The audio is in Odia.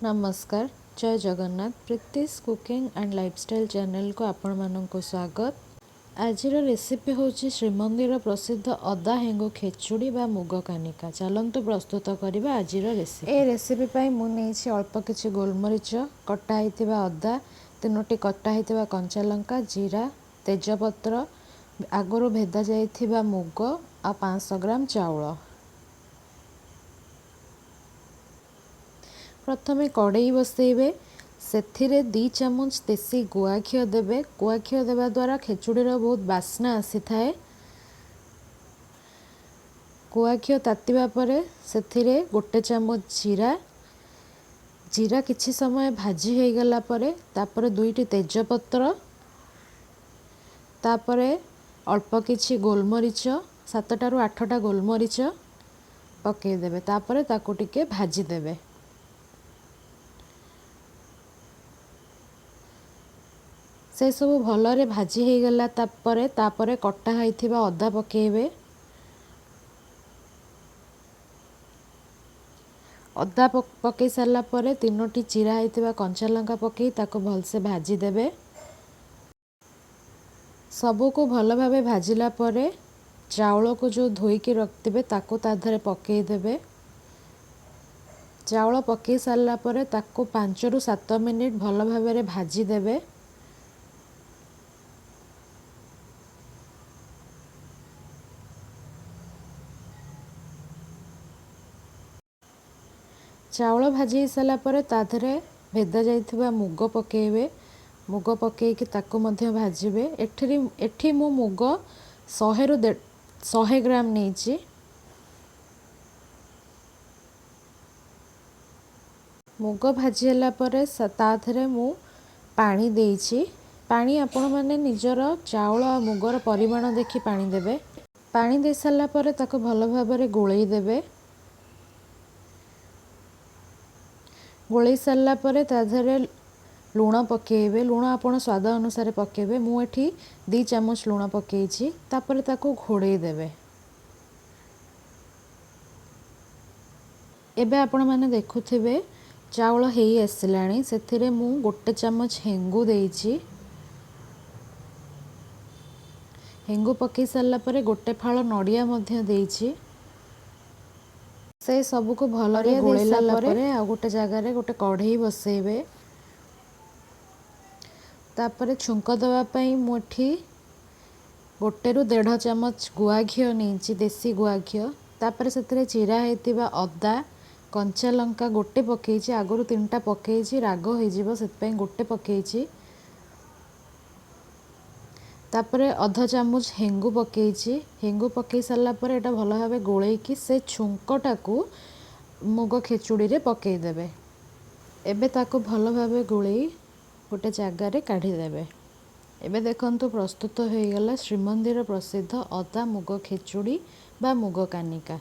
ନମସ୍କାର, ଜୟ ଜଗନ୍ନାଥ। ପ୍ରୀତିସ୍ କୁକିଂ ଆଣ୍ଡ ଲାଇଫଷ୍ଟାଇଲ୍ ଚ୍ୟାନେଲକୁ ଆପଣମାନଙ୍କୁ ସ୍ୱାଗତ। ଆଜିର ରେସିପି ହେଉଛି ଶ୍ରୀମନ୍ଦିର ପ୍ରସିଦ୍ଧ ଅଦା ହେଙ୍ଗୁ ଖେଚୁଡ଼ି ବା ମୁଗ କାନିକା। ଚାଲନ୍ତୁ ପ୍ରସ୍ତୁତ କରିବା ଆଜିର ରେସିପି। ଏ ରେସିପି ପାଇଁ ମୁଁ ନେଇଛି ଅଳ୍ପ କିଛି ଗୋଲମରିଚ, କଟା ହେଇଥିବା ଅଦା, 3ଟି କଟା ହେଇଥିବା କଞ୍ଚା ଲଙ୍କା, ଜିରା, ତେଜପତ୍ର, ଆଗରୁ ଭେଦା ଯାଇଥିବା ମୁଗ ଆଉ 500 ଗ୍ରାମ ଚାଉଳ। ପ୍ରଥମେ କଡ଼େଇ ବସେଇବେ, ସେଥିରେ 2 ଚାମଚ ଦେଶୀ ଗୁଆ ଘିଅ ଦେବେ। ଗୁଆ ଘିଅ ଦେବା ଦ୍ୱାରା ଖେଚୁଡ଼ିର ବହୁତ ବାସ୍ନା ଆସିଥାଏ। ଗୁଆ ଘିଅ ତାତିବା ପରେ ସେଥିରେ 1 ଚାମଚ ଜିରା, ଜିରା କିଛି ସମୟ ଭାଜି ହେଇଗଲା ପରେ ତାପରେ 2ଟି ତେଜପତ୍ର, ତାପରେ ଅଳ୍ପ କିଛି ଗୋଲମରିଚ, 7ଟାରୁ 8ଟା ଗୋଲମରିଚ ପକାଇଦେବେ। ତାପରେ ତାକୁ ଟିକେ ଭାଜିଦେବେ। ସେସବୁ ଭଲରେ ଭାଜି ହେଇଗଲା ତାପରେ କଟା ହେଇଥିବା ଅଦା ପକାଇବେ। ଅଦା ପକାଇ ସାରିଲା ପରେ 3ଟି ଚିରା ହେଇଥିବା କଞ୍ଚା ଲଙ୍କା ପକାଇ ତାକୁ ଭଲସେ ଭାଜିଦେବେ। ସବୁକୁ ଭଲ ଭାବେ ଭାଜିଲା ପରେ ଚାଉଳକୁ ଯେଉଁ ଧୋଇକି ରଖିଥିବେ ତାକୁ ତା ଦେହରେ ପକାଇଦେବେ। ଚାଉଳ ପକାଇ ସାରିଲା ପରେ ତାକୁ 5ରୁ 7 ମିନିଟ୍ ଭଲ ଭାବରେ ଭାଜିଦେବେ। ଚାଉଳ ଭାଜି ହେଇସାରିଲା ପରେ ତା ଦେହରେ ଭେଦା ଯାଇଥିବା ମୁଗ ପକାଇବେ। ମୁଗ ପକାଇକି ତାକୁ ମଧ୍ୟ ଭାଜିବେ। ଏଠି ମୁଁ ମୁଗ 100 ଗ୍ରାମ ନେଇଛି। ମୁଗ ଭାଜି ହେଲା ପରେ ତା ଦେହରେ ମୁଁ ପାଣି ଦେଇଛି। ପାଣି ଆପଣମାନେ ନିଜର ଚାଉଳ ଆଉ ମୁଗର ପରିମାଣ ଦେଖି ପାଣି ଦେବେ। ପାଣି ଦେଇ ସାରିଲା ପରେ ତାକୁ ଭଲ ଭାବରେ ଗୋଳେଇ ଦେବେ। ଗୋଳେଇ ସାରିଲା ପରେ ତା ଦେହରେ ଲୁଣ ପକାଇବେ। ଲୁଣ ଆପଣ ସ୍ୱାଦ ଅନୁସାରେ ପକାଇବେ। ମୁଁ ଏଠି 2 ଚାମଚ ଲୁଣ ପକାଇଛି। ତାପରେ ତାକୁ ଘୋଡ଼େଇ ଦେବେ। ଏବେ ଆପଣମାନେ ଦେଖୁଥିବେ ଚାଉଳ ହେଇ ଆସିଲାଣି। ସେଥିରେ ମୁଁ 1 ଚାମଚ ହେଙ୍ଗୁ ଦେଇଛି। ହେଙ୍ଗୁ ପକାଇ ସାରିଲା ପରେ 1 ଫାଳ ନଡ଼ିଆ ମଧ୍ୟ ଦେଇଛି। ସେ ସବୁକୁ ଭଲରେ ନଡ଼ିଆ ଦେଇ ଗୋଳେଇଲା ସାରିଲା ପରେ ପରେ ଆଉ ଗୋଟେ ଜାଗାରେ ଗୋଟେ କଢ଼େଇ ବସେଇବେ। ତାପରେ ଛୁଙ୍କ ଦେବା ପାଇଁ ମୁଁ ଏଠି 1ରୁ 1.5 ଚାମଚ ଗୁଆ ଘିଅ ନେଇଛି, ଦେଶୀ ଗୁଆ ଘିଅ। ତାପରେ ସେଥିରେ ଚିରା ହେଇଥିବା ଅଦା, କଞ୍ଚା ଲଙ୍କା 1 ପକେଇଛି। ଆଗରୁ 3ଟା ପକେଇଛି, ରାଗ ହେଇଯିବ ସେଥିପାଇଁ 1 ପକେଇଛି। ତାପରେ ଅଧ ଚାମଚ ହେଙ୍ଗୁ ପକେଇଛି। ହେଙ୍ଗୁ ପକେଇ ସାରିଲା ପରେ ଏଇଟା ଭଲ ଭାବେ ଗୋଳେଇକି ସେ ଛୁଙ୍କଟାକୁ ମୁଗ ଖେଚୁଡ଼ିରେ ପକେଇଦେବେ। ଏବେ ତାକୁ ଭଲ ଭାବେ ଗୋଳେଇ ଗୋଟେ ଜାଗାରେ କାଢ଼ିଦେବେ। ଏବେ ଦେଖନ୍ତୁ ପ୍ରସ୍ତୁତ ହୋଇଗଲା ଶ୍ରୀମନ୍ଦିର ପ୍ରସିଦ୍ଧ ଅଦା ମୁଗ ଖେଚୁଡ଼ି ବା ମୁଗ କାନିକା।